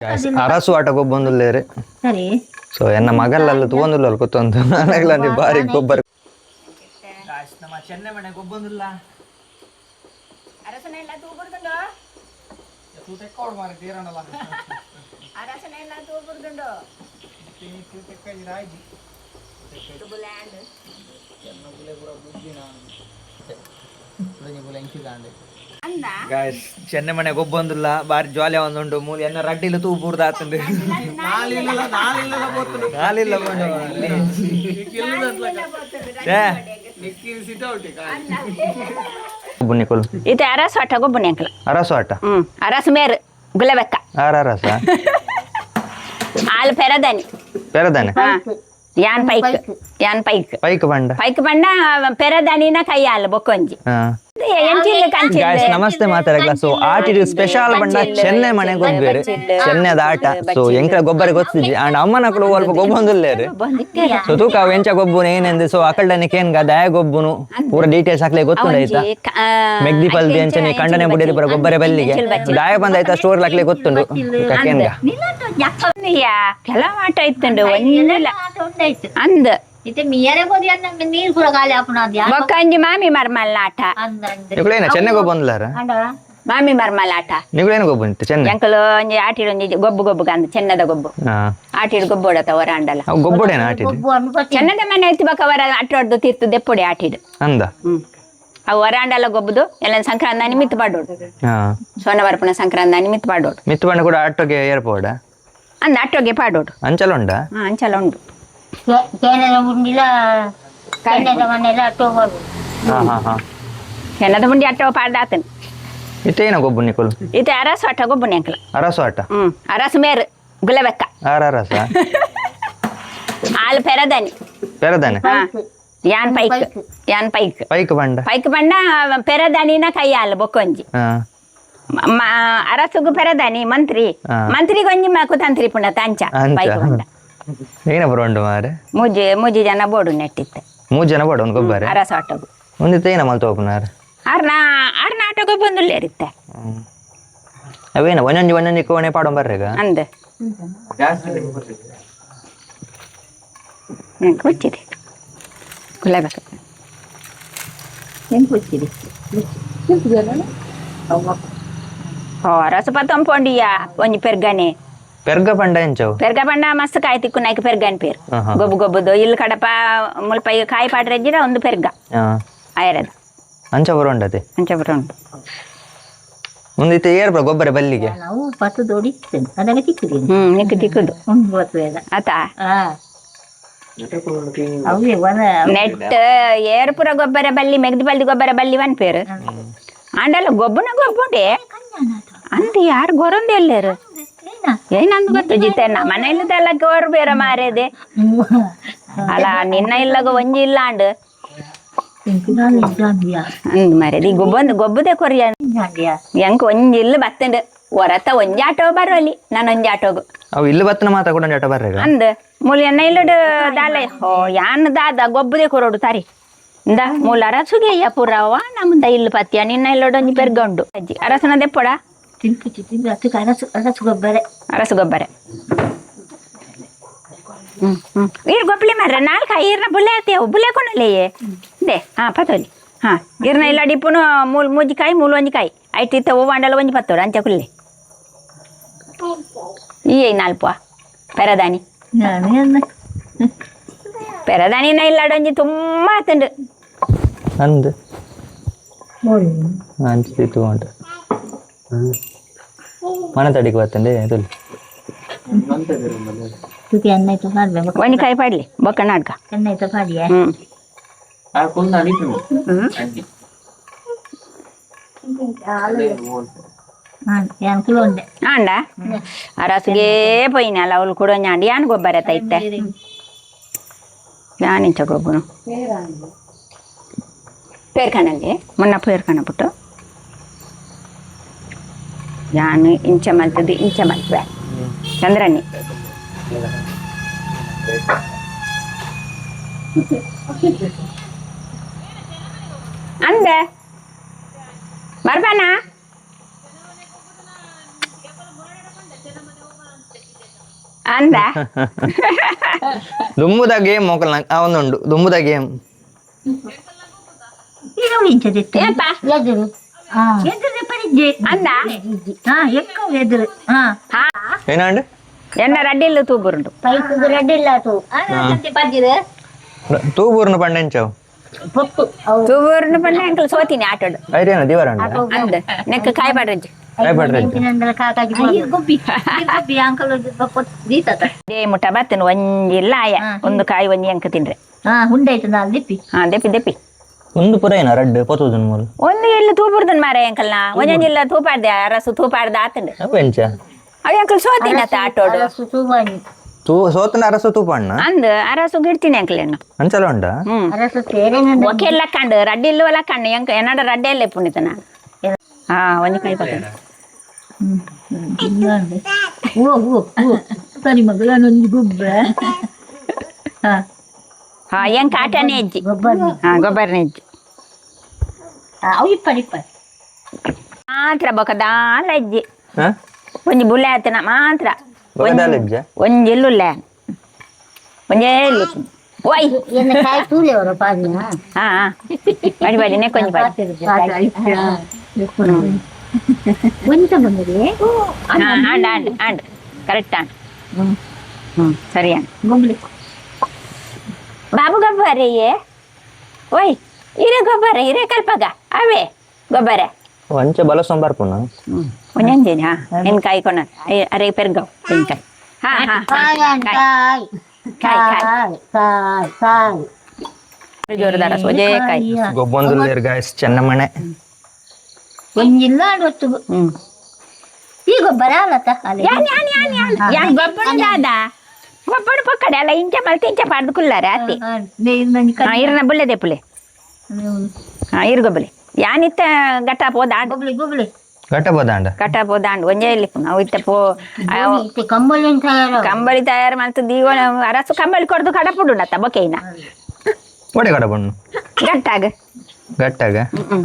ಅರಸು ಆಟ ಗೊಬ್ಬೊಂದುಲ್ಲೇರು. ಸರಿ. ಸೊ ಎನ್ನ ಮಗಲ್ಲಲ್ಲ ತೂವೊಂದುಲ್ಲ ಕೂತೊಂದು ನನಗ್ಲಂದಿ ಬಾರಿ ಗೊಬ್ಬರ. ನಮ್ಮ ಚೆನ್ನೆ ಮನೆ ಗೊಬ್ಬೊಂದುಲ್ಲ. ಅರಸನೆಲ್ಲ ತೂಬುರ್ದುಂಡು. ತೂತೆಕ್ಕೋಡು ಮಾರೆ ತೀರಣಲ್ಲ. ಅರಸನೆಲ್ಲ ತೂಬುರ್ದುಂಡು. ರಾಜಿ. ಲ್ಯಾಂಡ್. ಗಾಯ್ಸ್, ಚೆನ್ನೆ ಮನೆ ಗೊಬ್ಬೊಂದುಲ್ಲ, ಬಾರಿ ಜಾಲಿ ಒಂದುಂಡು. ಮೂಲು ಎನ್ನ ರಡ್ಡಿಲು ತೂ ಪೂರ್ದ ಆತುಂಡು. ನಾಲಿಲ್ಲ. ಬುನ್ನಿಕುಲ್. ಇದು ಅರಸು ಆಟ ಗೊಬ್ಬುನಿ ಅಂಕಲ್. ಅರಸು ಆಟ. ಅರಸು ಮೇರು ಗುಲಬೆಕ್ಕ. ಆರ ಅರಸ? ಆಲ್ ಪೆರದನಿ. ಪೆರದಾನೆ? ಹಾ. ಯಾನ್ ಪೈಕ್, ಯಾನ್ ಪೈಕ್. ಪೈಕ್ ಬಂಡ? ಪೈಕ್ ಬಣ್ಣ ಪೆರದನಿನ ಕೈಯಾಲ್ ಬೊಕ್ಕೊಂಜಿ. ಎಂಚಿಲ್ಲ. ಗಾಯ್ಸ್. ಕಂಚಿಲ್ಲ. ನಮಸ್ತೆ ಮಾತಾಡಗ್ಲ. ಸೊ ಆಟಿಡ್ ಸ್ಪೆಷಲ್ ಬಂಡ ಚೆನ್ನೆ ಮನೆ ಗೊಬ್ಬೇರು, ಚೆನ್ನೆದ ಆಟ. ಸೊ ಎಂಕ್ಲ ಗೊಬ್ಬರ ಗೊತ್ತಿಜ್ಜಿ ಅಂಡ್ ಅಮ್ಮನಕುಲು ಅಲ್ಪ ಗೊಬ್ಬೊಂದುಲ್ಲೇರು. ಸೊ ತೂಕ ಅವು ಎಂಚ ಗೊಬ್ಬುನು ಏನೆಂದು. ಸೊ ಅಕಲ್ಡನೆ ಕೇನ್ಗ ದಾಯ ಗೊಬ್ಬುನು ಪೂರ ಡೀಟೇಲ್ಸ್ ಹಾಕ್ಲೆ ಗೊತ್ತುಂಡು ಆಯ್ತಾ. ಮೆಗ್ದಿ ಪಲ್ದಿ ಅಂಚನೆ ಕಂಡನೆ ಬುಡಿದಿ ಪೂರ ಗೊಬ್ಬರ ಬಲ್ಲಿಗೆ ದಾಯ ಬಂದ ಆಯ್ತಾ ಸ್ಟೋರ್ ಹಾಕ್ಲೆ ಗೊತ್ತುಂಡು ಕೇನ್ಗ. ಕೆಲವು ಆಟ ಇತ್ತುಂಡು ಒಂದಿಲ್ಲ. ಆಟ ಉಂಡಾಯ್ತು. ಅಂದ್. ಇತ್ತೆ ಮೀಯರೆ ಬೋದಿ ಅಂದ ನೀರು ಪೂರ ಖಾಲಿ ಆಪುನ ಅದು. ಬೊಕ್ಕಂಜಿ ಮಾಮಿ ಮರ್ಮಲ್ ಆಟ. ಅಂದ ಅಂದ. ನಿಕುಲೇನ ಚೆನ್ನೆ ಗೊಬ್ಬೊಂದುಲ್ಲಾರ? ಅಂಡ. ಮಾಮಿ ಮರ್ಮಲ್ ಆಟ. ನಿಕುಲೇನ ಗೊಬ್ಬುಂತು ಚೆನ್ನೆ? ಎಂಕಲು ಒಂಜಿ ಆಟಿಡ್ ಒಂಜಿ ಗೊಬ್ಬು ಗೊಬ್ಬು ಅಂದ್ ಚೆನ್ನದ ಗೊಬ್ಬು. ಹಾ. ಆಟಿಡ್ ಗೊಬ್ಬೊಡತ ಹೊರ ಅಂಡಲ. ಅವು ಗೊಬ್ಬೊಡೇನ ಆಟಿಡ್? ಗೊಬ್ಬು ಅನ್ನು ಪಟ್ಟಿ. ಚೆನ್ನದ ಮನೆ ಐತಿ ಬಕ ವರ ಅಟ್ಟೊಡ್ದು ತೀರ್ತು ದೆಪ್ಪೊಡಿ ಆಟಿಡ್. ಅಂದ. ಅವು ವರಾಂಡಲ ಗೊಬ್ಬುದು ಎಲ್ಲ ಸಂಕ್ರಾಂತಿ ನಿಮಿತ್ತ ಪಾಡೋಡು. ಹಾ. ಸೋನವರ್ಪಣ ಸಂಕ್ರಾಂತಿ ನಿಮಿತ್ತ ಪಾಡೋಡು. ಮಿತ್ತು ಬಣ್ಣ ಕೂಡ ಆಟೋಗೆ ಏರ್ಪೋಡ? ಅಂದ ಅಟ್ಟೊಗೆ ಪಾಡೋಡು. ಅಂಚಲ ಉಂಡಾ? ಹಾ, ಅಂಚಲ ಉಂಡು. ಕೇನದ ಉಂಡಿಲ ಕೇನದ ಮನೆಲ್ಲ ಅಟ್ಟು ಹೋಗ್ಬೋದು. ಹಾ ಹಾ ಹಾ. ಚೆನ್ನದ ಮುಂಡಿ ಅಟ್ಟೋ ಪಾಡ್ದಾತನ್. ಇತ್ತೇನ ಗೊಬ್ಬು ನಿಕುಲ್? ಇತ್ತೆ ಅರಸು ಆಟ ಗೊಬ್ಬುನಿ ಅಂಕಲ್. ಅರಸು ಆಟ. ಅರಸು ಮೇರು ಗುಲಬೆಕ್ಕ. ಆರ ಅರಸ? ಆಲ್ ಪೆರದನಿ. ಪೆರದಾನೆ? ಹಾ. ಯಾನ್ ಪೈಕ್, ಯಾನ್ ಪೈಕ್. ಪೈಕ್ ಬಂಡ? ಪೈಕ್ ಬಣ್ಣ ಪೆರದನಿನ ಕೈಯಾಲ್ ಬೊಕ್ಕೊಂಜಿ. ಹಾ. ಅರಸುಗು ಪೆರದನಿ ಮಂತ್ರಿ. ಹಾ. ಮಂತ್ರಿಗೊಂಜಿ ಕುತಂತ್ರಿ ಪುಂಡ ತಾಂಚ. ಅಂಚ. ಪೈಕ್ ಬಣ್ಣ. ಏನ ಬರೋಂಡು ಮಾರೆ? ಮೂಜಿ ಮೂಜಿ ಜನ ಬೋಡು ನೆಟ್ಟಿತ್ತೆ. ಮೂರು ಜನ ಬೋಡ ಒಂದು ಗೊಬ್ಬರ. ಅರಸು ಆಟಗು. ಒಂದಿತ್ತು ಏನ ಮಲ್ತ ಓಪನಾರ? ಆರ್ನ ಆರ್ನ ಆಟಗು ಬಂದುಲ್ಲೇರಿತ್ತೆ. ಅವೇನ ಒಂದೊಂದು ಒಂದೊಂದು ಕೋಣೆ ಪಾಡೊಂಬ ಬರ್ರೆಗ. ಅಂದ ನಂಗೆ ಹುಚ್ಚಿದೆ ಗುಲಾಬಿ. ಹೆಂಗ್ ಹುಚ್ಚಿದೆ? ಓ ರಸ ಪತ್ತೊಂಪೊಂಡಿಯ ಒಂಜಿ ಪೆರ್ಗನೆ. ಪೆರ್ಗ ಪಂಡ ಎಂಚವು? ಪೆರ್ಗ ಪಂಡ ಮಸ್ತ್ ಕಾಯಿ ತಿಕ್ಕು ನಾಯ್ಕ ಪೆರ್ಗನ್ ಪೇರು. ಹಾ, ಹಾ. ಗೊಬ್ಬು ಗೊಬ್ಬುದು ಇಲ್ಲಿ ಕಡಪ ಮುಲ್ಪ ಈ ಕಾಯಿ ಪಾಡ್ರೆಜ್ಜಿರ ಒಂದು ಪೆರ್ಗ. ಹಾ. ಆಯರದ. ಅಂಚ ಬರೋಂಡತೆ. ಅಂಚ ಬರೋಂಡು. ಒಂದಿತ್ತು ಏರ್ಪ ಗೊಬ್ಬರ ಬಲ್ಲಿಗೆ. ನಾವು ಪತ್ತು ದೊಡಿಸ್ತೇನೆ ಅದಕ್ಕೆ ತಿಕ್ಕಿದ್ದೀನಿ. ನಿಕ್ಕು ತಿಕ್ಕುದು. ಉಂಡು ಬರ್ತದೆ. ಆತಾ. ಹಾ, ಅವೇ ವನ. ನೆಟ್ ಏರ್ಪುರ ಗೊಬ್ಬರ ಬಲ್ಲಿ ಮೆಗ್ದಿ ಬಲ್ದಿ ಗೊಬ್ಬರ ಬಲ್ಲಿ ಒನ್ ಪೇರು ಆಂಡಲ ಗೊಬ್ಬನ ಗೊಬ್ಬುಂಡೆ ಅಂದ ಯಾರು ಗೊರಂದೆ ಎಲ್ಲೇರು ಏನಂದ್ ಗೊತ್ತು ಜಿತೆ ಮನೆ ಇಲ್ಲದೆಲ್ಲ ಗೋರ್ ಬೇರೆ ಮಾರೇದೆ ಅಲ್ಲ ನಿನ್ನ ಇಲ್ಲಗ ಒಂಜಿ ಇಲ್ಲ ಅಂಡ್ ಅಂದ್ ಮಾರೇದೆ ಈ ಗೊಬ್ಬೊಂದು ಗೊಬ್ಬದೆ ಕೊರಿಯ. ಎಂಕ್ ಒಂಜಿ ಇಲ್ಲ ಬತ್ತಂಡು ಹೊರತ ಒಂಜಿ ಆಟೋ ಬರೋಲಿ ನಾನು ಒಂಜಿ ಆಟೋಗು. ಅವು ಇಲ್ಲಿ ಬತ್ತನ ಮಾತಾ ಕೂಡ ಆಟ ಬರ್ರೆಗ. ಅಂದ್ ಮೂಲ ಎಣ್ಣ ಇಲ್ಲಡು ದಾಲ ಹೋ ಯಾನ್ ದಾದ ಗೊಬ್ಬದೆ ಕೊರೋಡು ತಾರಿ ಇಂದ ಮೂಲ ಅರಸುಗೆ ಪುರವ ನಮ್ಮದ ಇಲ್ಲು ಪತ್ಯ ನಿನ್ನ ಇಲ್ಲಡು ಒಂಜಿ ಪೆರ್ಗಂಡು ಅಜ್ಜಿ ಅರಸನ ದೆಪ್ಪೊಡ. ತಿನ್ಪುಚಿ ತಿಂದು ಅದಕ್ಕೆ ಅರಸು ಅರಸು ಗೊಬ್ಬರ. ಅರಸು ಗೊಬ್ಬರ. ಹ್ಮ್ ಹ್ಮ್ ಈರ್ ಗೊಬ್ಬಲಿ ಮಾರ್ರೆ ನಾಲ್ಕು ಈರ್ನ ಬುಲೆ ಆತೇವು ಬುಲೆ ಕೊನಲೆಯೇ ದೆ ಹಾ ಪತೋಲಿ ಹಾ ಇರ್ನ ಇಲ್ಲ ಡಿಪ್ಪುನು ಮೂಲ್ ಮೂಜಿಕಾಯಿ ಮೂಲು ಒಂಜಿಕಾಯಿ ಐಟ್ ಇತ್ತ ಹೂವಾಂಡಲ ಒಂಜಿ ಪತ್ತೋಡು ಅಂಚ ಕುಲ್ಲೆ ಈ ನಾಲ್ಪು ಪೆರದಾನಿ. ನಾನು ಪೆರದಾನಿನ ಇಲ್ಲಾಡೊಂಜಿ ತುಂಬಾ ಆತುಂಡು. ಅಂದ್ ಅಂಚ ತಗೊಂಡು ಮನೆ ತಡಿಗೆ ಬತ್ತಂಡೆ ತುಲ್. ತುಟಿ ಅನ್ನ ಪಾಡ್ಬೇಕು. ಒಂಜಿ ಕಾಯಿ ಪಾಡ್ಲಿ ಬೊಕ್ಕ ನಾಡ್ಕ. ಎಣ್ಣೆ ಪಾಡಿಯ. ಅನುಕೂಲ ಉಂಡೆ. ಆಂಡ ಅರಸುಗೆ ಪೋಯಿನ ಅಲ್ಲ ಅವಳು ಕೂಡ ಒಂಜಿ ಆಂಡ ಯಾನ್ ಗೊಬ್ಬರ ತೈತೆ ಯಾನಿಂಚ ಗೊಬ್ಬನು ಪೇರ್ಕಣಲ್ಲಿ ಮೊನ್ನ ಪೇರ್ಕಣ ಪುಟ್ಟು ಯಾನು ಇಂಚ ಮಲ್ತದ್ದು ಇಂಚ ಮಲ್ಪೆ ಚಂದ್ರನಿ. ಅಂದೆ ಬರ್ಬಾನ. ಅಂದ. ದುಂಬುದ ಗೇಮ್ ಮೊಕಲ್ನ ಅವನುಂಡು ದುಂಬುದ ಗೇಮ್. ಏಪ? ಎದುರು ಎದುರು ಪರಿಜ್ಜೆ. ಅಂದ. ಹಾ, ಎಕ್ಕ ಎದುರು ಹಾ. ಏನಾಂಡ್? ಎನ್ನ ರಡ್ಡಿಲ್ಲು ತೂಬುರುಂಡು. ಪೈಪು ರೆಡ್ಡಿಲ್ಲ ತೂ ಪಜ್ಜಿರು. ತೂಬೂರ್ನ ಪಂಡೆಂಚವು. ಪೊಟ್ಟು ಅವು. ತೂಬುರುಂಡು ಪಂಡ ಅಂಕಲ್ ಸೋತೀನಿ ಆಟೋಡು. ಐರೇನ ದಿವರಂಡ. ಅಂದ, ನೆಕ್ ಕಾಯಿ ಬಾಡ್ರಜ್ಜಿ. ಕಾಯಿ ಪಾಡ್ರಜ್ಜಿ. ಗುಬ್ಬಿ ಗುಬ್ಬಿ ಅಂಕಲ್ ದೀತತ. They ಮುಟ್ಟ ಬತ್ತನು ಒಂಜಿಲ್ಲ ಆಯ. ಒಂದು ಕಾಯಿ ಒಂಜಿ ಅಂಕ ತಿನ್ರೆ. ಹಾ, ಉಂಡಾಯ್ತು ನಾಲ್ ದಿಪ್ಪಿ. ಹಾ, ದೆಪ್ಪಿ ದೆಪ್ಪಿ. ಒಂದು ಪುರ ಏನ ರಡ್ಡು ಪೊತುದನ್ ಮೂಲು. ಒಂದು ಎಲ್ಲಿ ತೂಬುರ್ದನ್ ಮಾರ ಅಂಕಲ್ನ ಒಂಜೊಂಜಿಲ್ಲ ತೂಪಾಡ್ದೆ ಅರಸು ತೂಪಾಡ್ದ ಆತಂಡು. ಅವು ಎಂಚ? ಅవి ಅಂಕಲ್ ಸೋತೀನಿ ಆತ ಆಟೋಡು. ಅರಸು ತೂಬಾನಿ. ತೂ ಸೋತನ ಅರಸು ತೂಪಣ್ಣ. ಅಂದ್, ಅರಸು ಗಿಡ್ತೀನಿ ಅಂಕಲ್ ಎನ್ನು. ಅಂಚಲ ಉಂಡ. ಹ್ಮ್. ಅರಸು ತೇರೆ. ಒಕೆಲ್ಲ ಕಂಡು ರಡ್ಡಿ ಇಲ್ಲವಲ್ಲ ಕಣ್ಣು ಎಂಕ ಎನ್ನಡ ರಡ್ಡೆ ಇಲ್ಲ ಪುಣಿತನ. ಹಾ, ಒಂಜಿ ಕಾಯಿ ಪಕ್ಕ. ಓ ಓ ಓ, ಸರಿ ಮಗಳ, ನೊಂದು ಗುಬ್ಬ ಹಾ. ಹಾ, ಎಂಕ ಆಟನೇ ಹೆಜ್ಜಿ. ಗೊಬ್ಬರ. ಹಾ, ಗೊಬ್ಬರನೇ ಹೆಜ್ಜಿ. ಅವು ಇಪ್ಪರ್ ಇಪ್ಪರ್. ಮಾತ್ರ ಬೊಕದಾಲ ಹೆಜ್ಜಿ. ಹಾ. ಒಂಜಿ ಬುಲೆ ಆತನ ಮಾತ್ರ. ಬೊಕದಾಲ ಹೆಜ್ಜೆ? ಒಂಜಿ ಎಲ್ಲುಲ್ಲ, ಒಂಜೇ ಇಲ್ಲಿ ಓಯ್. ಎನ್ನ ಕಾಯಿ ತೂಲೆ ಅವರ ಪಾದಿನ. ಹಾ ಹಾ, ಬಡಿ ಬಡಿ ನೆಕ್ಕೊಂಜಿ ಬಡಿ. ಒಂತ ಬಂದಿದೆ. ಹಾ, and and and correct and. ಹ್ಮ್, ಸರಿ ಅಂಡ್. ಗುಬ್ಲಿ. ಬಾಬು ಗೊಬ್ಬರ ಏ ಓಯ್, ಹಿರೇ ಗೊಬ್ಬರ ಹಿರೇ ಕಲ್ಪಗ ಅವೇ ಗೊಬ್ಬರ. ಅಂಚೆ ಬಲ ಸೋಂಬಾರ್ ಪುನ. ಒಂಜೊಂಜಿ ಹಾ, ಎನ್ಕಾಯಿ ಕೊನ ಅರೆ ಪೆರ್ಗವ್ ಎನ್ಕಾಯಿ. ಹಾ ಹಾ. ಕಾಯಿ ಕಾಯಿ. ಕಾಯಿ, ಕಾಯಿ. ಕಾಯಿ ಕಾಯಿ ಕಾಯಿ. ಜೋರದಾರ ಸೋಜೆ ಕಾಯಿ. ಗೊಬ್ಬೊಂದುಲ್ಲೇರ್ ಗಾಯ್ಸ್ ಚೆನ್ನಮಣೆ. ಒಂಜಿಲ್ಲ ಒತ್ತು. ಹ್ಮ್. ಈ ಗೊಬ್ಬರ ಅಲ್ಲತ್ತ ಅಲ್ಲಿ. ಯಾನ್ ಯಾನ್ ಯಾನ್ ಯಾನ್ ಯಾನ್ ಗೊಬ್ಬರ ದಾದ ಗೊಬ್ಬರ ಪಕ್ಕಡೆ ಅಲ್ಲ ಇಂಚ ಮಲ್ತೆ ಇಂಚ ಪಾಡ್ದು ಕುಲ್ಲಾರೆ ಅತ್ತೆ. ಹಾ, ಇರ್ನ ಬುಲ್ಲೆ ದೇಪುಲೆ. ಹಾ, ಇರು ಗೊಬ್ಬಲೆ ಯಾನಿತ್ತ ಗಟ್ಟ ಪೋದಾಂಡ್. ಗುಬ್ಲಿ ಗುಬ್ಲಿ. ಗಟ್ಟ ಬೋದಾಂಡ. ಗಟ್ಟ ಪೋದಾಂಡ್ ಒಂಜೇ ಇಲ್ಲಿ ಅವು ಇತ್ತ ಪೋ ಅವು ಕಂಬಳಿ ತಯಾರ. ಕಂಬಳಿ ತಯಾರು ಮಾಡ್ತು ದೀವ ಅರಸು ಕಂಬಳಿ ಕೊಡ್ದು ಕಡಪುಡುಂಡತ್ತ ಬೊಕೆಯಿನ. ಒಡೆ ಕಡ ಬಣ್ಣು. ಗಟ್ಟಾಗ. ಗಟ್ಟಾಗ.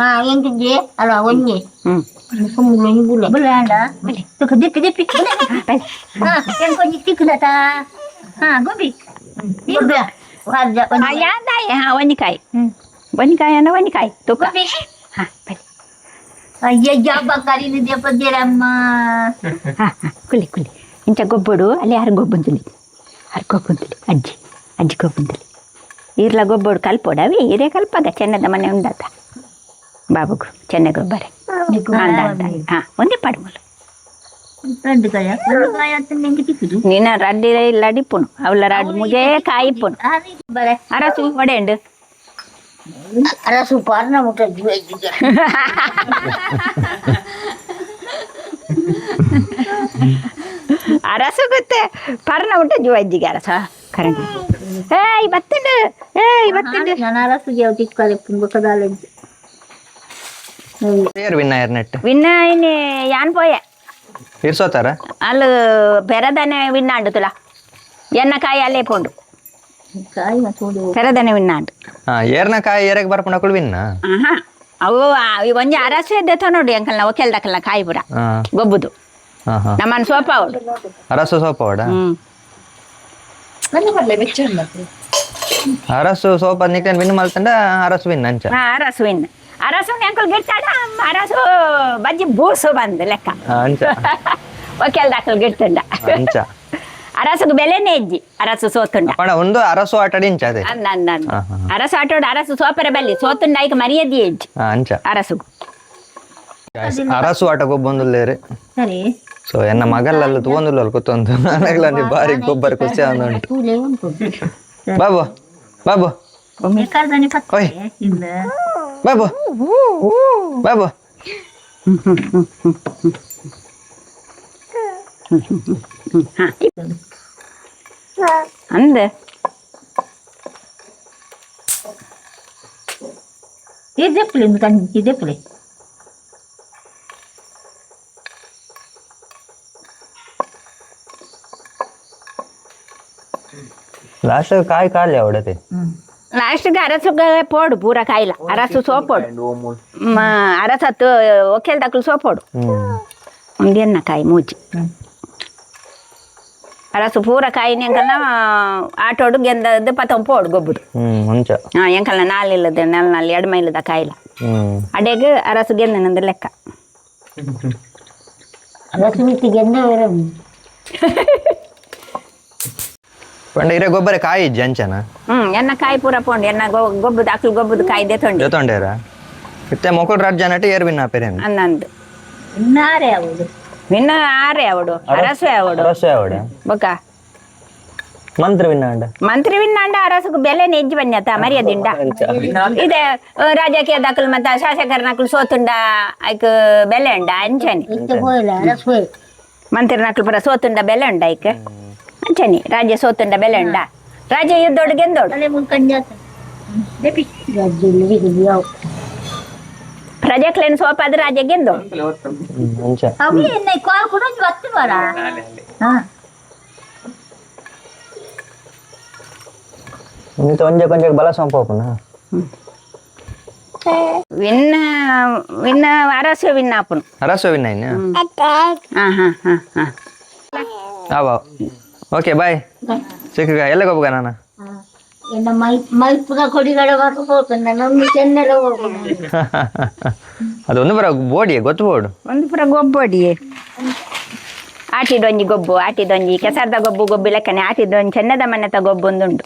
ಹಾ, ಎಂತಿದ್ದೆ ಅಲ್ವಾ ಒಂಜಿ. ಹ್ಮ್. ಬುಲೆ ಬುಲೆ ತುಕ ದಿಪ್ಪಿ ದಿಪ್ಪಿ. ಹಾ, ಎಂಕೊಂಜಿ ತಿಕ್ಕುದತ. ಹಾ, ಗುಬ್ಬಿ ಹಾ, ಯಾಂದಾಯ ಹಾ, ಒಂಜಿಕಾಯಿ ಒಂಜಿಕಾಯಿ ಅನ್ನ ಒಂಜಿಕಾಯಿ ತುಕ. ಗುಬ್ಬಿ. ಹಾ, ಬಲಿ. ಅಯ್ಯಯ್ಯ, ಬಂಗಾರಿನ ದೇಪದೇರಮ್ಮ. ಹಾ ಹಾ, ಕುಲಿ ಕುಲಿ ಇಂಚ ಗೊಬ್ಬಡು ಅಲ್ಲಿ. ಯಾರು ಗೊಬ್ಬಂತಲಿ? ಯಾರು ಗೊಬ್ಬಂತಲಿ? ಅಜ್ಜಿ ಅಜ್ಜಿ ಗೊಬ್ಬಂತಲಿ. ಈರ್ಲ ಗೊಬ್ಬಡು ಕಲ್ಪೋಡವಿ ಹಿರೇ ಕಲ್ಪಾಗ ಚೆನ್ನದ ಮನೆ ಉಂಡಾತ ಬಾಬುಗು ಚೆನ್ನ ಗೊಬ್ಬರ ಅಂದ ಅಂದ. ಹಾ, ಒಂದೇ ಪಡ್ಮಲು. రెండు ಕಾಯ ಒಂದು ಕಾಯ ಅಂತ ನಿಂಗೆ ತಿಕ್ಕುದು. ನಿನ್ನ ರಡ್ಡಿ ಇಲ್ಲ ಡಿಪ್ಪುನು ಅವಳ ರಡ್ಡು ಮುಜೇ ಕಾಯಿಪ್ಪುನು. ಬರ. ಅರಸು ಒಡೆಂಡು. ಅರಸು ಪಾರ್ನ ಮುಟ್ಟ. ಅರಸು ಗೊತ್ತೆ ಪರ್ಣ ಉಂಟ ಜೀವ ಅಜ್ಜಿಗೆ ಅರಸ ಕರೆಂಟ್. ಏಯ್ ಬತ್ತಂಡು, ಏಯ್ ಬತ್ತಂಡು. ನಾನು ಅರಸುಗೆ ತಿಕ್ಕಲೆ ಪುಂಬಕದಾಲೆಂಜಿ. ಏರ್ ವಿನ್ನ ಏರ್ ನೆಟ್? ವಿನ್ನ ಇನ್ನು ಯಾನ್ ಪೋಯೆ. ಇರ್ಸೋತಾರ. ಅಲ್ಲು ಪೆರದನೆ ವಿನ್ನಾಂಡು ತುಲ ಎನ್ನ ಕಾಯಿ ಅಲ್ಲೇ ಪೋಂಡು. ಕಾಯಿ ಮತ್ತು ಪೆರದನೆ ವಿನ್ನಾಂಡು. ಹಾ, ಏರ್ನ ಕಾಯಿ ಏರಕ್ಕೆ ಬರ್ಪುಂಡ ವಿನ್ನ. ಆಹಾ, ಅವು ಒಂಜಿ ಅರಸು ಎದ್ದೆ ನೋಡಿ ಅಂಕಲ್ನ ಒಕೆಲ್ದಕಲ್ನ ಕಾಯಿ ಪುರ. ಹಾ. ಗೊಬ್ಬುದು. ಹಾ ಹಾ. ನಮ್ಮನ್ನು ಸೋಪ ಅವಳು. ಅರಸು ಸೋಪ ಅವಡ. ಹ್ಮ್. ಅರಸು ಸೋಪ ನಿಕ್ಲೇನ್ ವಿನ್ ಮಲ್ತಂಡ ಅರಸು ವಿನ್ ಅಂಚ. ಹಾ, ಅರಸು ವಿನ್. ಅರಸು ಅಂಕಲ್ ಗಿಡ್ತಾಡ ಅರಸು ಬಜ್ಜಿ ಬೂಸು ಬಂದು ಲೆಕ್ಕ. ಹಾ, ಅಂಚ. ಒಕೆಲ್ದಕಲ್ ಗಿಡ್ತಂಡ. ಅಂಚ. ಅರಸುಗೆ ಬೆಲೆನೇ ಇಜ್ಜಿ ಅರಸು ಸೋತುಂಡ. ಪಣ ಒಂದು ಅರಸು ಆಟಾಡಿ ಇಂಚ ಅದೇ. ಅಂದ ಅಂದ ಅಂದ. ಹಾ, ಹಾ, ಹಾ. ಅರಸು ಆಟೋಡು ಅರಸು ಸೋಪರೆ ಬಲ್ಲಿ ಸೋತುಂಡ ಐಕ್ ಮರ್ಯಾದೆ ಇಜ್ಜಿ. ಹಾ, ಅಂಚ. ಅರಸುಗು. Guys, Arasu ಆಟ ಗೊಬ್ಬೊಂದುಲ್ಲೇರು. ಸರಿ. ಸೊ ಎನ್ನ ಮಗಲ್ಲಲ್ಲ ತೂವೊಂದುಲ್ಲ ಕೂತೊಂದು ನನಗ್ಲಂಜಿ ಬಾರಿ ಗೊಬ್ಬರ ಖುಷಿ ಉಂಟು. ತೂಲೆ ಉಂಟು. ಬಾಬು ಬಾಬು. ಬೇಕಾರ್ದಾನೆ ಪತ್ತೆ. ಓಯ್. ಇಲ್ಲ. ಬಾಬು ಬಾಬು. ಹಾ, ಅಂದ. ಇದ್ದೆಪ್ಪಲೆ ಕಣ್ಣು ಇದ್ದೆಪ್ಪಲೆ. ಲಾಸ್ಟ್ ಕಾಯಿ ಖಾಲಿ ಅವಡತೆ. ಲಾಸ್ಟ್ಗೆ ಅರಸುಗೆ ಪೋಡು ಪೂರ ಕಾಯಿಲ ಅರಸು ಸೋಪೋಡು ಅರಸತ್ತು ಒಕ್ಕೆಲ್ ದಕ್ಕಲು ಸೋಪೋಡು. ಹ್ಮ್. ಒಂದೆನ್ನ ಕಾಯಿ ಮೂಜಿ. Arasu ಪೂರ ಕಾಯಿನ ಎಂಕಲ್ನ ಆಟೋಡು ಗೆಂದದ್ದು ಪತ್ತೊಂದು ಪೋಡು ಗೊಬ್ಬುದು. ಅಂಚ. ಹಾ, ಎಂಕಲ್ನ ನಾಲಿಲ್ಲದ ನಾಲ್ ನಾಲ್ ಎರಡು ಮೈಲದ ಕಾಯಿಲ. ಅಡೆಗ್ ಅರಸು ಗೆಂದನಂದು ಲೆಕ್ಕ. ರಸಮಿತಿಗೆ. ಪಂಡ ಇರೆ ಗೊಬ್ಬರ ಕಾಯಿ ಇಜ್ಜಿ ಅಂಚನ? ಎನ್ನ ಕಾಯಿ ಪೂರ ಪೋಂಡು, ಎನ್ನ ಗೊಬ್ಬುದು ಅಕ್ಲು ಗೊಬ್ಬುದು ಕಾಯಿ ದೆತೊಂಡು. ಜೊತೊಂಡೇರ ಇತ್ತೆ ಮೊಕುಲ್ ರಡ್ಡ್ ಜನಟ್ ಏರ್ ವಿನ್ ಆಪೆರೇನು? ಅಂದಂದು. ಇನ್ನಾರೆ ಹೌದು. ವಿನ್ನ ಆರೆ ಅವಡು, ಅರಸು ಅವಡು. ಅರಸು ಅವಡು. ಬೊಕ್ಕ ಮಂತ್ರಿ ವಿನ್ ಆಂಡ? ಮಂತ್ರಿ ವಿನ್ನಾಂಡ ಅರಸುకు ಬೆಲೆ ನೆಜ್ಜಿ ಬನ್ಯತ ಮರ್ಯಾದಿಂಡ ಇದೆ. ರಾಜಕೀಯ ದಾಖಲು ಮತ್ತೆ ಶಾಸಕರ ನಕಲು ಸೋತುಂಡ ಐಕ್ ಬೆಲೆ ಉಂಡ ಅಂಚನಿ. ಇತ್ತೆ ಪೋಯಿಲ್ಲ ಅರಸು. ಮಂತ್ರಿ ನಕಲು ಪುರ ಸೋತುಂಡ ಬೆಲೆ ಉಂಡ ಐಕ್ ಅಂಚನಿ. ರಾಜ್ಯ ಸೋತುಂಡ ಬೆಲೆ ಉಂಡ? ರಾಜ್ಯ ಯುದ್ಧೋಡು ಗೆಂದೋಡು. ಅಲ್ಲೇ ಮುಂಕಂಜಾತ ಯಾವು. ಪ್ರಜೆಕ್ಲೇನು ಸೋಪಾದ ರಾಜ್ಯ ಗೆಂದೋಡು. ಅಂಚ. ಅವು ಎನ್ನ ಕಾಲ್ ಕೂಡ ಬತ್ತು ಬರ ಹಾ. ಇಂತ ಒಂಜೆ ಕೊಂಚ ಬಲ ಸೊಂಪೋಪುನ. ವಿನ್ನ ವಿನ್ನ ಅರಸು ವಿನ್ನಾಪುನು. ಅರಸು ವಿನ್ ಐನ. ಹಾ ಹಾ ಹಾ ಹಾ. ಅವ ಓಕೆ, ಬಾಯ್ ಸಿಕ್ಕಗ ಎಲ್ಲ ಗೊಬ್ಬಗ ನಾನು. ಎನ್ನ ಮೈ ಮೈಪುಗ ಕೊಡಿಗಡ ಹೋಗ್ತಾನೆ ನಮ್ಮ ಚೆನ್ನೆಲ್ಲ ಹೋಗೋಣ. ಅದೊಂದು ಬರ ಬೋಡಿ ಗೊತ್ತು ಬೋರ್ಡ್. ಒಂದು ಪುರ ಗೊಬ್ಬಡಿ ಆಟಿದೊಂಜಿ ಗೊಬ್ಬು, ಆಟಿದೊಂಜಿ ಕೆಸರ್ದ ಗೊಬ್ಬು, ಗೊಬ್ಬು ಲೆಕ್ಕನೆ ಆಟಿದೊಂಜಿ ಚೆನ್ನದ ಮನೆತ ಗೊಬ್ಬು ಒಂದುಂಡು.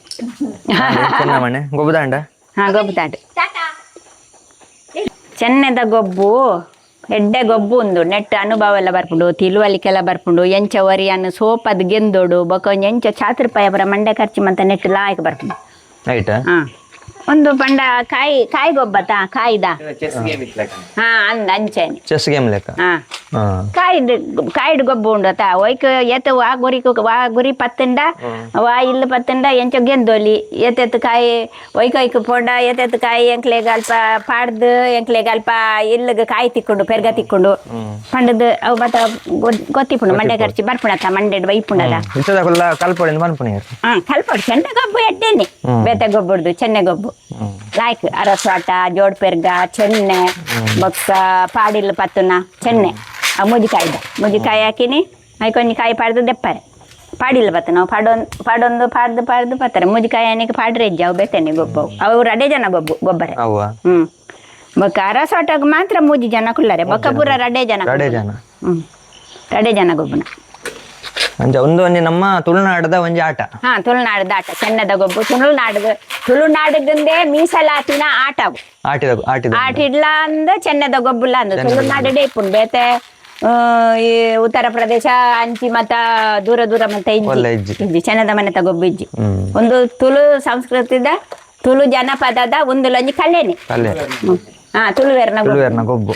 ಚೆನ್ನ ಮನೆ ಗೊಬ್ಬದಾಂಡ. ಹಾ, ಗೊಬ್ಬು ತಾಟ ಚೆನ್ನದ ಗೊಬ್ಬು, ಎಡ್ಡೆ ಗೊಬ್ಬು ಉಂದು. ನೆಟ್ ಅನುಭವ ಎಲ್ಲ ಬರ್ಪುಂಡು, ತಿಳುವಳಿಕೆಲ್ಲ ಬರ್ಪುಂಡು. ಎಂಚ ವರಿಯನ್ ಸೋಪದ್ ಗೆಂದೋಡು, ಬೊಕ ಒಂಜಿ ಎಂಚ ಚಾತುರ್ಪಾಯ ಪುರ ಮಂಡೆ ಖರ್ಚು ಮಂತ ನೆಟ್ ಲಾಯ್ಕ್ ಬರ್ಪುಂಡು. ರೈಟ್. ಹಾ, ಒಂದು ಪಂಡ ಕಾಯಿ ಕಾಯಿ ಗೊಬ್ಬತಾ, ಕಾಯ್ದ. Chess game ಇತ್ಲಕ. ಹಾ, ಅಂದ್ ಅಂಚೆನೆ. ಚೆಸ್ ಗೇಮ್ ಲೆಕ್ಕ. ಹಾ. ಹಾ. ಕಾಯ್ದು ಕಾಯ್ಡು ಗೊಬ್ಬು ಉಂಡು ಅತ್ತ. ಒಯ್ಕ್ ಏತ ವಾ ಗುರಿ, ವಾ ಗುರಿ ಪತ್ತುಂಡ, ವಾ ಇಲ್ಲು ಪತ್ತುಂಡ ಎಂಚ ಗೆಂದೋಲಿ. ಏತೆತ್ತು ಕಾಯಿ ಒಯ್ಕ್ ಒಯ್ಕ್ ಪೋಂಡ ಏತೆತ್ತು ಕಾಯಿ ಎಂಕ್ಲೆಗ್ ಅಲ್ಪ ಪಾಡ್ದು ಎಂಕ್ಲೆಗ್ ಅಲ್ಪ ಇಲ್ಲಗ್ ಕಾಯಿ ತಿಕ್ಕೊಂಡು ಪೆರ್ಗ ತಿಕ್ಕೊಂಡು ಪಂಡದು ಅವು ಬತ್ತ ಗೊತ್ತಿಪುಂಡು, ಮಂಡೆ ಖರ್ಚು ಬರ್ಪುಣತ್ತ, ಮಂಡೆಡ್ ಬೈಪುಂಡದ. ಇತ್ತದಕುಲ್ಲ ಕಲ್ಪೊಡಿಂದ ಪನ್ಪುನಿ. ಹಾ, ಕಲ್ಪೊಡು. ಚೆಂಡ ಗೊಬ್ಬು ಎಡ್ಡೆನೆ. ಬೇತೆ ಗೊಬ್ಬುಡ್ದು ಚೆನ್ನೆ ಗೊಬ್ಬು ಲಾಯ್ಕ್. ಅರಸಾಟ, ಜೋಡ್ ಪೆರ್ಗ, ಚೆನ್ನೆ, ಬೊಕ್ಕ ಪಾಡಿಲ್ ಪತ್ತುನ ಚೆನ್ನೆ. ಆ ಮುಜಿಕಾಯ್ದ ಮುಜಿಕಾಯಿ ಹಾಕಿನಿ, ಐಕೊಂಜಿ ಕಾಯಿ ಪಾಡ್ದು ದೆಪ್ಪರೆ. ಪಾಡಿಲ್ಲ ಬತ್ತ ನಾವು ಪಾಡೊಂದು ಪಾಡೊಂದು ಪಾಡ್ದು ಪಾಡ್ದು ಪತ್ತಾರೆ. ಮುಜಿಕಾಯಿ ಅನಿಕ್ ಪಾಡ್ರೆ ಇಜ್ಜಿ. ಅವು ಬೇತೇನೆ ಗೊಬ್ಬು ಅವು. ರಡೆ ಜನ ಗೊಬ್ಬು ಗೊಬ್ಬರೆ. ಅವ್ವ. ಬೊಕ್ಕ ಅರಸೋಟಗ್ ಮಾತ್ರ ಮೂಜಿ ಜನ ಕುಲ್ಲರೆ, ಬೊಕ್ಕ ಪೂರ ರಡೆ ಜನ. ರಡೆ ಜನ. ರಡೆ ಜನ ಗೊಬ್ಬನ. ಅಂಚ ಒಂದು ಒಂಜಿ ನಮ್ಮ ತುಳುನಾಡದ ಒಂಜಿ ಆಟ. ಹಾ, ತುಳುನಾಡದ ಆಟ ಚೆನ್ನದ ಗೊಬ್ಬು. ತುಳುನಾಡದ, ತುಳುನಾಡದಂದೇ ಮೀಸಲಾತಿನ ಆಟ ಅವು. ಆಟಿದ ಆಟಿದ. ಆಟ ಇಡ್ಲ ಅಂದ ಚೆನ್ನದ ಗೊಬ್ಬುಲ ಅಂದ ತುಳುನಾಡಡೆ ಇಪ್ಪುಂಡು. ಬೇತೆ ಈ ಉತ್ತರ ಪ್ರದೇಶ ಅಂಚಿ ಮತ್ತ ದೂರ ದೂರ ಮತ್ತೆ ಒಲ್ಲ ಇಜ್ಜಿ. ಇಜ್ಜಿ. ಇಜ್ಜಿ, ಚೆನ್ನದ ಮನೆತ ಗೊಬ್ಬು ಇಜ್ಜಿ. ಒಂದು ತುಳು ಸಂಸ್ಕೃತಿದ, ತುಳು ಜನಪದದ ಒಂದು ಲಂಜಿ ಕಲೆನೆ. ಅಲ್ಲೇ. ಹಾ, ತುಳುವೆರ್ನ ಗೊಬ್ಬು. ತುಳುವೆರ್ನ ಗೊಬ್ಬು.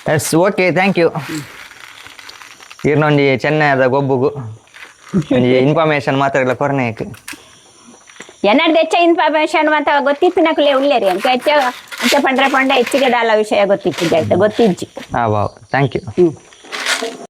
Yes, okay, thank you. ಈರ್ನೊಂಜಿ ಚೆನ್ನೈದ ಗೊಬ್ಬುಗು ಒಂಜಿ ಇನ್ಫಾರ್ಮೇಶನ್ ಮಾತ್ರ ಇಲ್ಲ ಕೊರ್ನೇಕ್. ಎನ್ನಡ್ದು ಹೆಚ್ಚ ಇನ್ಫಾರ್ಮೇಶನ್ ಅಂತ ಗೊತ್ತಿತ್ತು ನಕುಲೆ ಉಲ್ಲೇರಿ ಅಂತ ಹೆಚ್ಚ ಅಂಚ ಪಂಡ್ರೆ ಪಂಡ ಹೆಚ್ಚಿಗೆ ದಾಲ ವಿಷಯ ಗೊತ್ತಿತ್ತು, ಆಯ್ತಾ, ಗೊತ್ತಿಜ್ಜಿ. ಹಾ wow, thank you.